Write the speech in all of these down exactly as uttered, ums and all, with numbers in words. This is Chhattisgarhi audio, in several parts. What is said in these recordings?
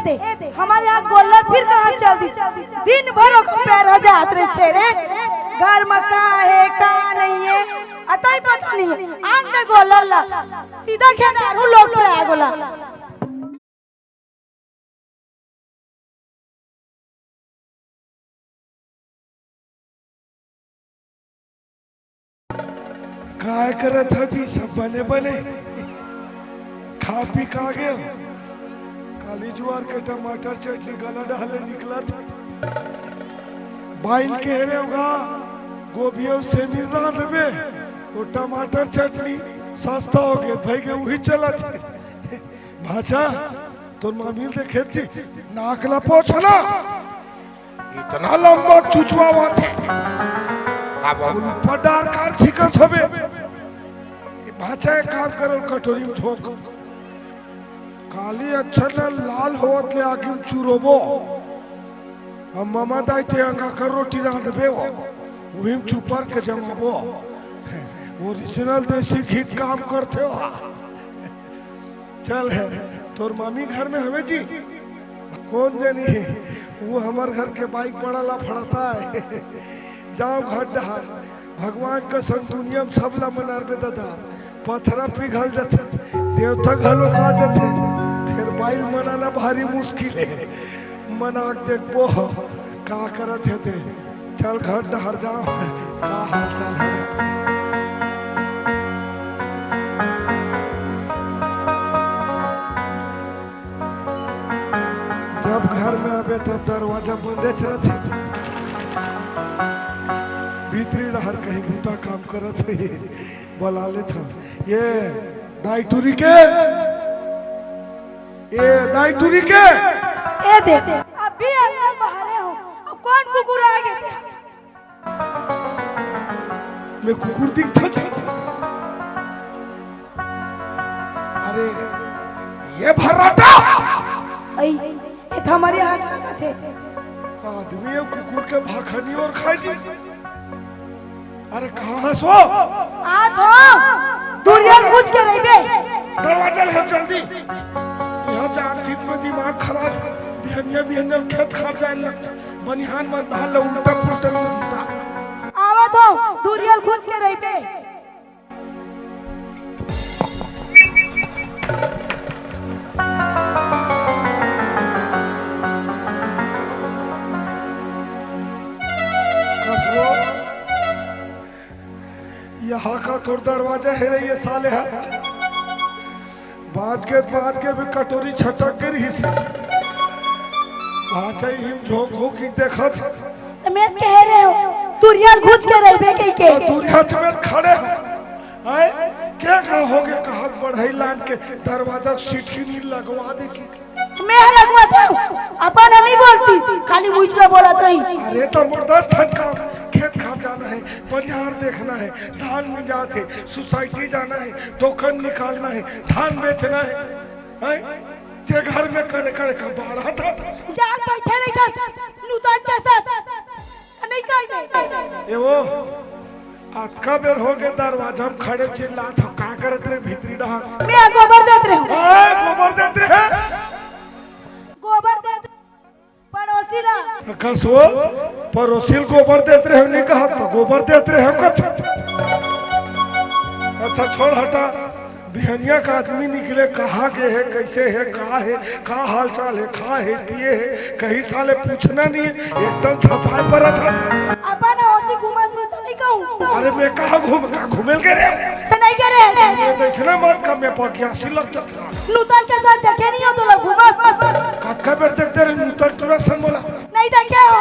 ते, हमर यहाँ गोल्लर फिर कहाँ चल दिस? दिन भर ओकर पैर ह जात रहिथे रे। घर म का हे, का नहीं हे, अतई पता नहीं हे। आन दे गोल्लर ला, सीधा खेदारू लोग के आगू ला। काय करत हो जी, सब बने बने खा पी का गए हो? काली जुआर के टमाटर चटनी गला डहले निकलत। बाइल के रे होगा, गोभी अउ सेमी रांधबे, वो टमाटर चटनी सस्ता हो गए, भाई के वही चलत। भाषा तोर मामी ल देखे जी, नाक ला पोछना, इतना लंबा चुचवावत हे। अब ऊपर डार कार छिकत हबे। ए भाषा, एक काम करल, कटोरी में झोंक। काली अच्छा न लाल होवत ले आगी में चुरोबो। अब ममा दाई ते अंगा कर रोटी रांधबे हो, उही में चुपर के जमाबो। ओरिजिनल देसी घी काम करथे हो। चल, तोर मामी घर में हवे जी? कोन जनी? वो हमर घर के बाइक बड़ा लफड़ता हे। जाओ घर डहार, भगवान कसम दुनिया में सबला मनारबे दादा, पथरा पिघल जाथे, देवता घलो का जाथे, फिर बाइल मनाना भारी मुश्किल हे। मना के देखबो का करत हे ते। चल घर डहर जाओ, का हाल चाल हे? जब घर में आबे तब दरवाजा बंदे चलत हे। भीतरी डहर कहीं बूता काम करत हे, बला लेत हन। ये दाई टुरी के, ये दाई टुरी के। ए दे, अभी अंदर बाहरे हो, अब कोन कुकुर आ गे? मैं कुकुर दिखता था। अरे, ये भर्राटा! अई, ये तो हमर हाथ लागत हे। आदमी ये कुकुर के भाखनी अउ खाय जी। अरे, कहाँ हस वो? आ तो, दुरिहा कुछ के रहिबे। दरवाजा ले जल्दी। यहाँ चार सीट में दिमाग खराब, बिहनिया बिहनिया खेत खार जाए लगथे। बनिहान मन धान ल उल्टा पुल्टा लूटता। आवत हो, दुरिहा ल खुंच के रहिबे। कसबो, यहाँ का तोर दरवाजा हे रे, ये साले हा। बाज के, बाज के भी कटोरी छटक के रहिस। भाचा इही में झोंक घोंक के देखत। त मैं कहे रहे हो, दुरिहा ल घुच के रहिबे कहि के। तो दुरिहा में खड़े हो। आय, के का हो गे, कहत बढ़ई लान के दरवाजा सीटकिनी लगवा दे कि। मैं लगवात हूँ, अपन नहीं बोलती, खाली मुझ में बोलत रही। अरे तो मोर दस ठन काम, खेत खार जाना हे, बनिहार देखना हे, धान मिंजात हे, सोसाइटी जाना हे, टोकन निकालना हे, धान बेचना हे, हैं? ते घर में करे करे का बाढ़ा था। जाग बैठे रही था, नूतन के साथ, नहीं कहीं नहीं। ए वो, अतका बेर हो गे दरवाजा में खड़े चिल्लात हो, का करत रहे भीतरी डहार? मैं गोबर देत रहे हूँ। आय, गोबर देत रहे? गोबर देत पड़ोसी ला। कस वो, पड़ोसी ल गोबर देत रहे हो, नहीं कहा तो गोबर देत रहे हो कथ। अच्छा, छोड़, हटा। बिहनिया का आदमी निकले, कहाँ गे हे, कैसे हे, का हे, का हाल चाल हे, खा हे, पिए हे, कहीं साले पूछना नहीं हे, एकदम छपाए पर था। अपन होती घूमत में तो नहीं कहूँ। अरे मैं कहाँ घूम, कहाँ घूमे ल गे रहे? तो नहीं गे रहे। मैं तो इसने मत कर, मैं पकियासी लगता था। नूतन के साथ देखे नहीं हो तो लोग घूमत। कतका बेर देखते रहे नूतन टूरा सन बोला। नहीं देखे हो।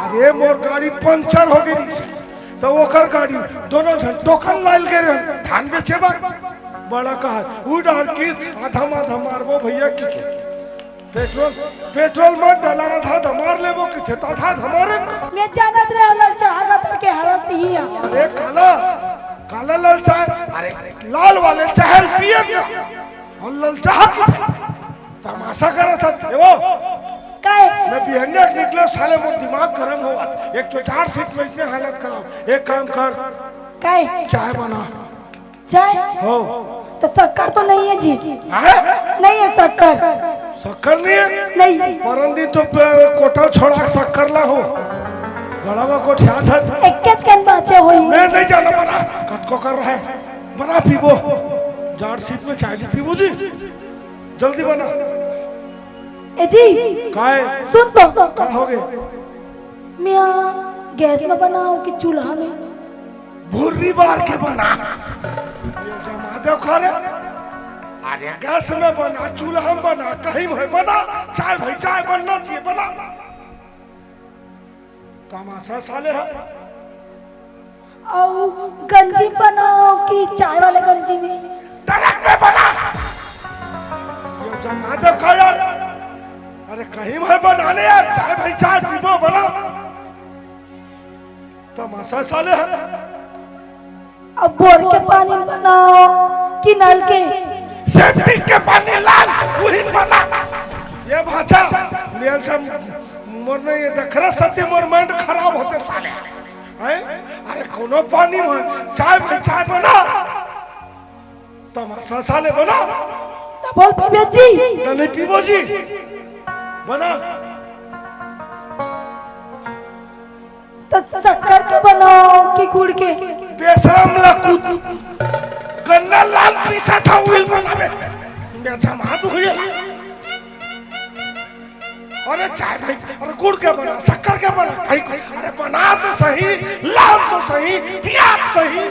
अरे मोर गाड़ी पंचर हो गई रही, तो ओकर गाड़ी, दोनों झन टोकन लाइल गे रहे धान बेचे बर। बड़ा कहा, उ डहर किस आधा माधा मारबो भैया कि के। पेट्रोल, पेट्रोल मत डाला, आधा आधा मार लेबो कि थे, तो आधा आधा मारे। मैं जानत रहे ललचाहा गतर के हरत ही है। अरे काला, काला ललचाहा, अरे लाल वाले चाहे पियर का, अउ ललचाहा कि तमाशा करत हस, ए वो। काहे? मैं बिहनिया के निकले, साले मोर दिमाग गरम होवत। एक तो चार सीट में इसने हालत खराब। एक काम कर, काहे? चाय बना। चाय? हो। तो शक्कर तो नहीं है जी। हैं? नहीं है शक्कर। शक्कर नहीं है? नहीं। परन दिन तो प-, कोटल छोड़ा शक्कर ला हो। गड़ावा कोठिया था। एक्केच कन बाचे होई। मैं नहीं जाना बना। कतको कर रहा है। बना पीबो। जाड़ सीत में चाय नहीं पीबो जी। जल्दी बना। ए जी। काय? सुन तो। का हो गए? मियाँ, गैस में बनाओ कि चूल्हा में? भुर्री बार के बना। ये जमा दे खा रे। अरे गैस में बना, चूल्हा में बना, कहीं में बना, चाय भाई चाय बनना चाहिए, बना। तमाशा साले है। अउ गंजी बनाओ कि चाय वाले गंजी में? ट्रक में बना। ये जमा दे खा यार। अरे कहीं में बना ले यार, चाय भाई चाय पीबो बना। तमाशा साले है। अब बोर के पानी बनाओ कि नल के? सेप्टिक के पानी लान, वही बना। ये भाषा, नेल से मोर नहीं, ये दखरा सत्य मोर mind खराब होते साले। हैं? अरे कोनो पानी में चाय भाई चाय बना। तमाशा साले बना। तो बोल पीबे जी। तो नहीं पीबो जी। बना। तो शक्कर के बनाओ कि गुड़ के? बेशरम ला कूद। गन्ना लाल पीसा था उहिल बनावे। मैं जमा दू हुई। अरे चाय भाई, अरे गुड़ के बना, शक्कर के बना, भाई को, अरे बना तो सही, लाल तो सही, पिया तो सही।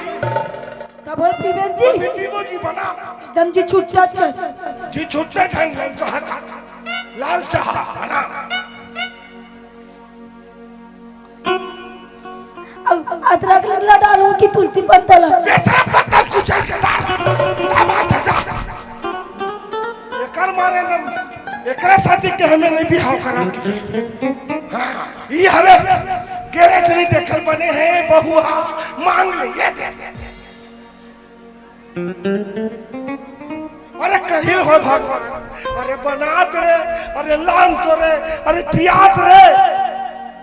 तब बोल पीबे जी। पीबो जी बना। एकदम जी छुट्टा अच्छा। जी छुट्टा छन लाल चाह का, लाल चाह बना। अ-, अदरक ला डालूं कि तुलसी पत्ता ला? बेसरा पत्ता कुचल के डाल। जा भाग, जा, जा। एकर मारे न, एकरा शादी के हमें नहीं बिहाव करा। हाँ, ई हरे गेले से नहीं देखल बने हैं, बहुआ मांग ले, ये दे, दे, दे। अरे कहिल हो भगवान, अरे बनात रे, अरे लान तो रे, अरे पियात रे,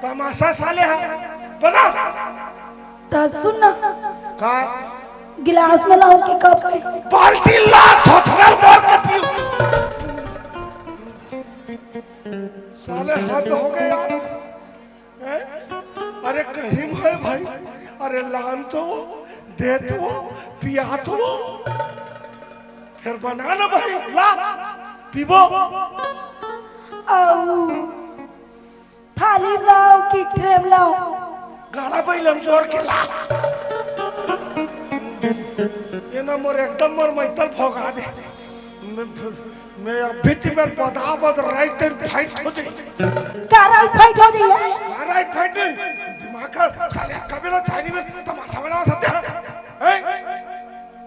तमाशा साले है, बना। त सुन ना, का? गिलास में लाऊं कि कप में? बाल्टी ला, थोथरल मार के पी। साले हद हो गए यार। हैं? अरे कहीं भाई, भाई, अरे लान तो वो, दे तो वो, पिया तो वो। फिर बना ना भाई, ला, पीबो। अउ थाली लाओ कि ट्रे में लाओ? गाड़ा बैलम जोर के ला। ये ना मोर एकदम मोर मैतल भोगा दे। मैं, मैं अभी ती मेर बदा बद right and fight हो जाई। का right fight हो जाई है? का right fight नहीं? दिमाग का साले कभी ना चाइनी में तमाशा बना सकते हैं। हैं?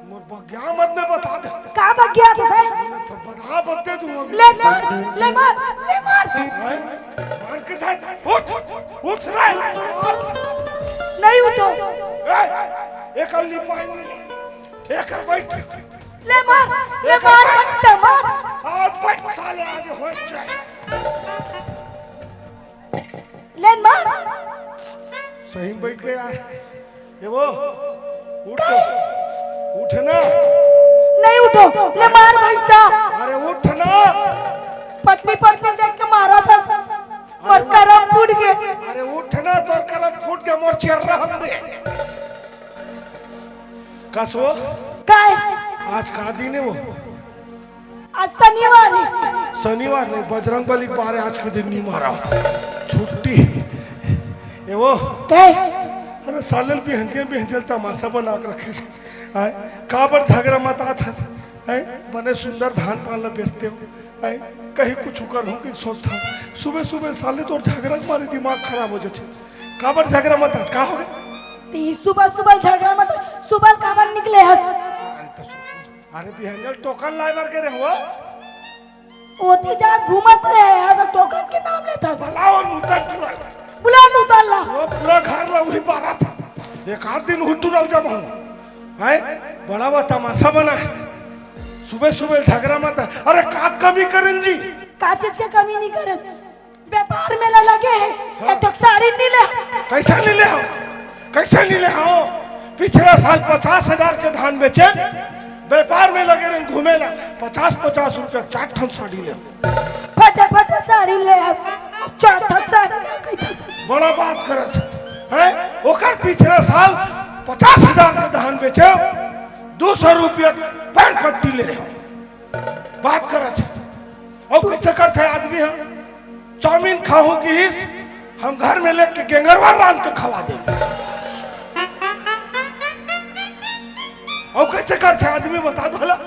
मोर बग्या मत में बता दे। का बग्या तो सही? मैं तो बदा बद दे दूंगा अभी। ले मार, ले मार, ले मार। हैं? मार के था। उठ, उठ रे। नहीं उठो। ए, एक अल्ली पाई नहीं। एक बैठ। ले मार, ले मार, मत मार। आज बैठ साले, आज हो जाए। ले मार। सही में बैठ गया। ये वो, उठ तो, उठ ना। नहीं उठो, ले मार भैंसा। अरे उठ ना। पतली पतली देख के मारा था और करम फूट गए। अरे उठ ना, तोर करम फूट के मोर चेहरा हम दे। कसो? काय? आज का दिन है वो? आज शनिवार है। शनिवार नहीं, बजरंग बली के बारे आज के दिन नहीं मारा। छुट्टी। ए वो। काय? अरे साले ल बिहंजल बिहंजल तमाशा बना के रखे। आय, काबर झगड़ा मत आज है। आय, बने सुंदर धान पान ला बेचते हो। आय, कहीं कुछ कर हो कि सोचता हूँ। सुबह सुबह साले तोर झगड़ा के मारे दिमाग खराब हो जाते। काबर झगड़ा मत आज, का हो गया? ती सुबह सुबह झगड़ा मत, सुबह काबर निकले हस? अरे तो सुन, अरे बिहंजल टोकन लाए बर के रे हो। ओती जा घूमत रहे, आज टोकन के नाम लेता। बुलाओ नूतन टुरल। बुला नूतन ला। वो पूरा घर ला वही बारा था। एक आध दिन हुई टुरल जब हूँ। हैं? बड़ा हुआ तमाशा बना है। सुबह सुबह झगड़ा मत। अरे का कमी करन जी? का चीज के कमी नहीं करन? व्यापार मेला लगे है। हाँ। एक ठो साड़ी नहीं ले। कैसे नहीं ले हो? कैसे नहीं ले हो? पिछला साल पचास हजार के धान बेचे, व्यापार में लगे रहे घूमे ला, पचास पचास रुपया चार ठन साड़ी ले। फटे फटे साड़ी ले हस, चार ठक साड़ी ले कहिथस। बड़ा बात करत है, हैं? ओकर पिछले साल पचास हजार के धान बेचे, दो सौ रुपया पैंट पट्टी ले रहे हो। बात करत है। अउ कैसे करत है आदमी ह? चाउमीन खाहूं किहिस, हम घर में लेके गेंगरवा रांध के खवा दे। अउ कैसे करत है आदमी, बता दो ला।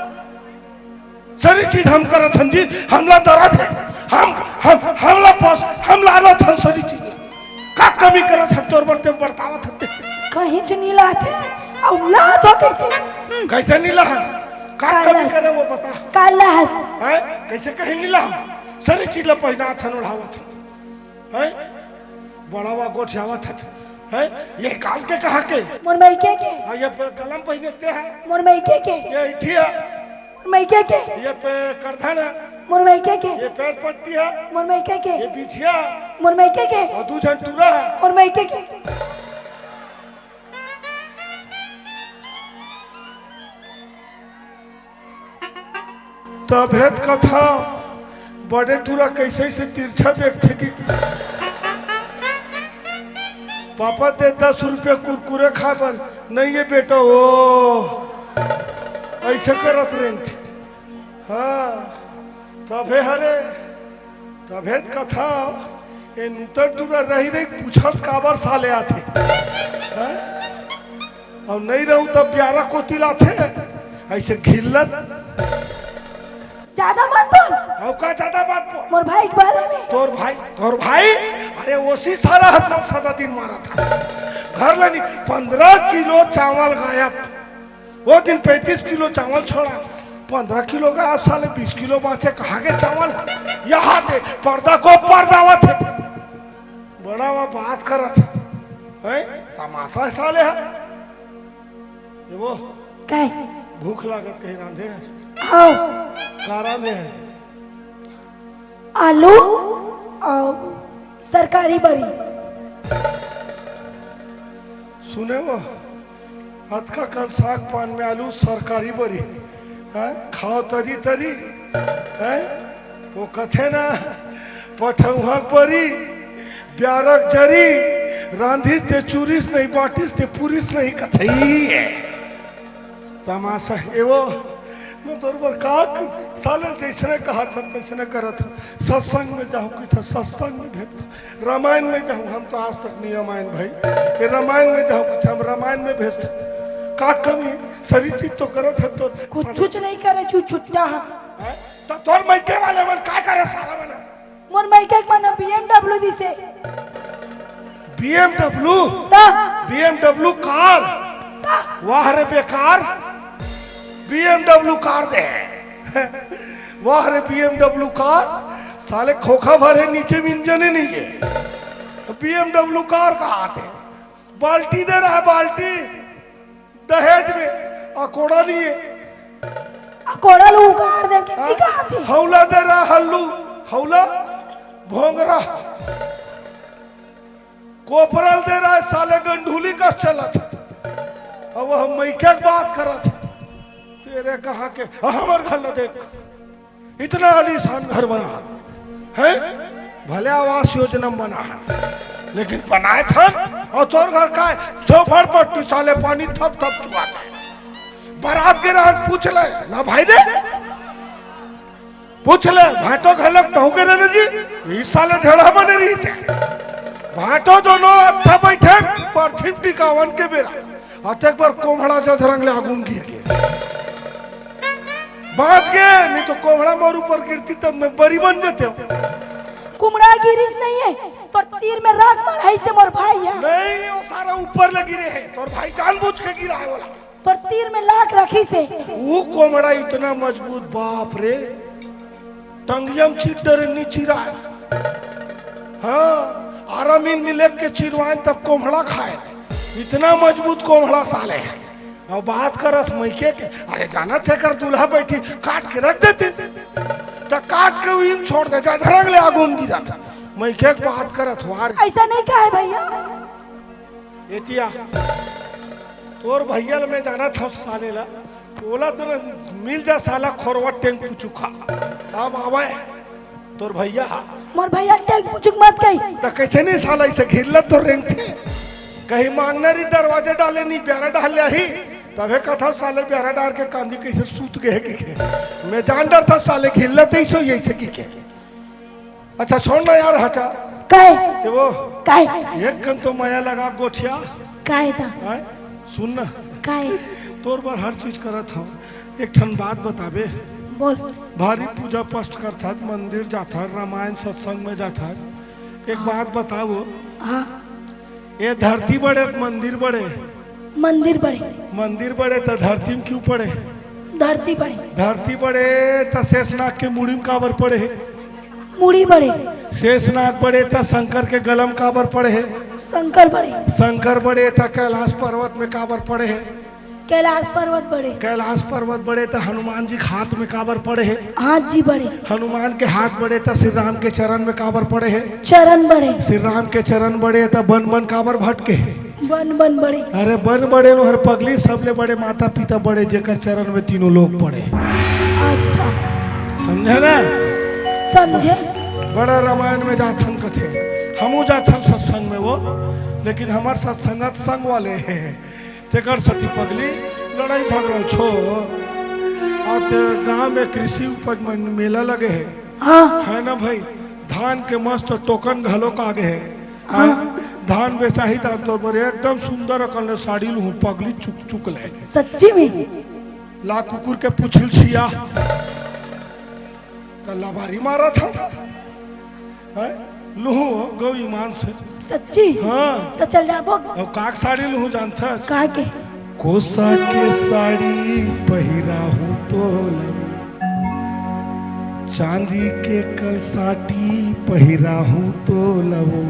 सारी चीज हम करत हन जी, हमला दरद है, हम, हम, हमला पस, हमला आलत हन सारी चीज। का कमी करत हन तोर बर, तें बरतावत हन ते? कहीं च नी लाथे, अउ लात हो कहिथे। हम्म। कैसे नी लाहन? का का कमी लाहस? करे वो बता। का लाहस? हैं? कैसे कहीं नी लाहन? सारी चीज ला पहिनात हन, ओढ़ावत हन। हैं? बड़ावा गोठियावत हन। हैं? ये काल के कहाँ के? मोर मइके के। हाँ, ये पे कलम पहिने ते है। मोर मइके के। ये इठिया। मोर मइके के। ये पे करधन है। मोर मइके के। ये पैर पट्टी है। मोर मइके के। ये बिछिया। मोर मइके के। अउ दू झन टूरा है। मोर मइके के। तभे त कथा, बड़े टूरा कैसे से तिरछा देखथे कि पापा दे दस रुपया कुरकुरे खाए बर, नहीं ये बेटा, ओ, ऐसे करत रेंगथे। हाँ, तभे हरे, तभे त कथा, ए नूतन टूरा रही रही पूछत काबर साले आथे। हाँ? अउ नहीं रहू तब प्यारा कोती लाथे, ऐसे घिल्लत। ज्यादा मत बोल। अउ का ज्यादा मत बोल? मोर भाई के बारे में। तोर भाई, तोर भाई? अरे ओसी साला हर नौ सदा दिन मारत है। घर ले नी, पन्द्रह किलो चावल गायब। वो दिन पैंतीस किलो चावल छोड़ा, पन्द्रह किलो गायब, साले बीस किलो बाँचे, कहाँ के चावल? यहाँ दे, पर्दा को पड़ जावत है। बड़ा वा बात करत है, हैं? तमाशा है साले है। ये वो काहे? भूख लागत कहीं रांधे है? हाँ। का रांधे है? आलू अउ सरकारी बरी। सुने वो, अतका कन साग पान में आलू सरकारी बरी, हैं? खाव तरी तरी, हैं? वो कथे ना, पठौहा परी, ब्यारक जरी, रांधिस ते चूरिस नहीं, बांटिस ते पूरिस नहीं, कथई है। तमाशा, ए वो, मैं तोर बर का क-, साले जैसने कहा था, तैसने करत था। सत्संग में जाहूं, कहिथे सत्संग में भेज। रामायण में जाहूं, हम तो आज तक नहीं रामायण भाई। ए रामायण में जाहूं, कहिथे हम रामायण में भेज। का कमी? सरी चीज तो करत है तो कुछ, कुछ नहीं करे, छू छुट्टा है। हैं? तो तोर मइके वाले मन का करे साला मन? मोर मइके के मन B M W दिसे। B M W? ता? B M W car? ता? वाह रे बेकार, B M W car दे। वाह रे B M W car, साले खोखा भरे नीचे में इंजन ही नहीं है। B M W car का आते? बाल्टी दे रहा है, बाल्टी। दहेज में अकोड़ा नहीं है। अकोड़ा ला उगाड़ दे के हाँ? निकाल दे। हौला दे रहा हल्लू, हौला भोंगरा। कोपरल दे रहा है साले गंढूली का चलत। अब हम मइके के बात करत। तेरे कहाँ के, हमर घर ला देख। इतना आलीशान घर बना है, भले आवास योजना में बना है, लेकिन बनाए थन अउ तोर घर का है, झोपड़पट्टी साले पानी थप थप चुआत है। बारात के रहन पूछ ले ना भाई ने, पूछ ले भाटो घलक तहु के रहने जी, ई साले ढेढ़ा बने रही से। भाटो दोनों अच्छा बैठे, परछिन टिकावन के बेरा, अतेक बार कोम्हड़ा जधरंग ले आगू में गिर गे। बाँच गे, नहीं तो कोम्हड़ा मोर ऊपर गिरती तब मैं बरी बन जाते हो। कुम्हड़ा गिरिस नहीं है, तोर तीर में राख मढ़ाइसे मोर भाई है। नहीं, वो सारा ऊपर ले गिरे है, तोर भाई जानबूझ के गिरा है बोला। तोर तीर में लाख रखिसे। वो कोम्हड़ा इतना मजबूत, बाप रे, टंगिया में चीर डरे, नी चिराए। हाँ, आरामीन में लेके चिरवाए तब कोम्हड़ा खाए, इतना मजबूत कोम्हड़ा साले है। अब बात करत मइके के, अरे जानत है कर दूल्हा बैठी, काट के रख देती, तो काट के उही में छोड़ दे, जधरंग ले आगू में गिरा था। मइके के बात करत हुआ रे। ऐसा नहीं कहे भैया। एतिया, तोर भैया ल मैं जानत हव साले ला, ओला तो न मिल जा साला खोरवा टेंग पुचुखा। अब आवे। तोर भैया हा। मोर भैया के मुचुक मत कही। त कइसे नहीं साला इसे घिरला तो रेंगथे। कहीं मांगना री दरवाजा डाले नहीं, प्यारा डाल ले ही। तभे कथा साले प्यारा डाल के कांदी कइसे सूत गए कि के। मैं जान डरथा साले घिरला ते सो यही से कि के। अच्छा छोड़ ना यार, हटा। काय? ये वो काय? एक कन तो मया लगा गोठिया। काय दा? आय? सुन ना। काय? तोर बर हर चीज करत हूँ। एक ठन बात बताबे। बोल। भारी पूजा पाठ करथस, मंदिर जाथस, रामायण सत्संग में जाथस। एक हाँ। बात बताओ। हाँ। ये धरती बड़े, मंदिर बड़े? मंदिर बड़े। मंदिर बड़े त धरती में क्यों पड़े? धरती बड़े। धरती बड़े त शेषनाग के मुड़ी में काबर पड़े हे? मुड़ी बड़े। शेषनाग बड़े त शंकर के गला में काबर पड़े हे? शंकर बड़े। शंकर बड़े त कैलाश पर्वत में काबर पड़े हे? कैलाश पर्वत बड़े। कैलाश पर्वत बड़े त हनुमान जी के हाथ में काबर पड़े हे? हाथ जी बड़े। हनुमान के हाथ बड़े त श्री राम के चरण में काबर पड़े हे? चरण बड़े। श्री राम के चरण बड़े त बन बन काबर भटके हे? बन बन बड़े। अरे बन बड़े नो हर पगली, सबले बड़े माता पिता बड़े, जेकर चरण में तीनों लोक पड़े। अच्छा। समझे ना? समझे। बड़ा रामायण में जाथन कथे, हमू जाथन सत्संग में वो, लेकिन हमार सत्संगत संग वाले हे। तेकर सेती पगली लड़ाई झगड़ा छोड़। आ ते गांव में कृषि उपज मन मेला लगे हे। हाँ। है ना भाई, धान के मस्त टोकन घलो का आगे हे। हाँ। धान बेचाही त तोर बर एकदम सुंदर अकन ले साड़ी लूहूं पगली, चुक चुक ले। सच्ची में? ला कुकुर के पुछिल छिया। त लबारी मारत हव। हैं? लूहूं गौ ईमान से। सच्ची? हाँ। त चल जाबो। अब काक साड़ी लूहूं जानथस? का के? कोसा के साड़ी पहिराहूं तोला, चांदी के कसाटी पहिराहूं तोला वो,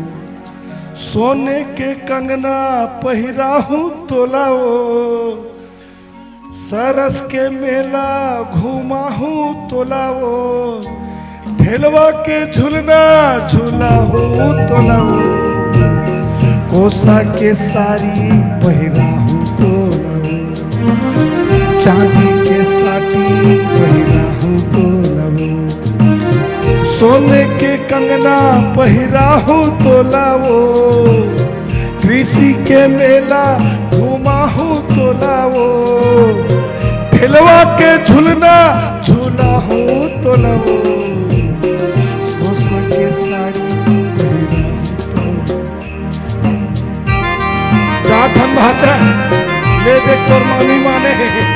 सोने के कंगना पहिराहूं तोला वो, सरस के मेला घुमाहूं तोला वो, ढेलवा के झुलना झुलाहूं तोला वो, कोसा के साड़ी पहिराहूं तोला वो, चांदी के साटी पहिराहूं तोला वो, सोने के कंगना पहिराहूं तोला वो, कृषि के मेला घुमाहूं तोला वो, ढेलवा के झुलना झुलाहूं तोला वो, कोसा के साड़ी पहिराहूं तोला। का धन भाचा, ले देख तोर मामी माने हे।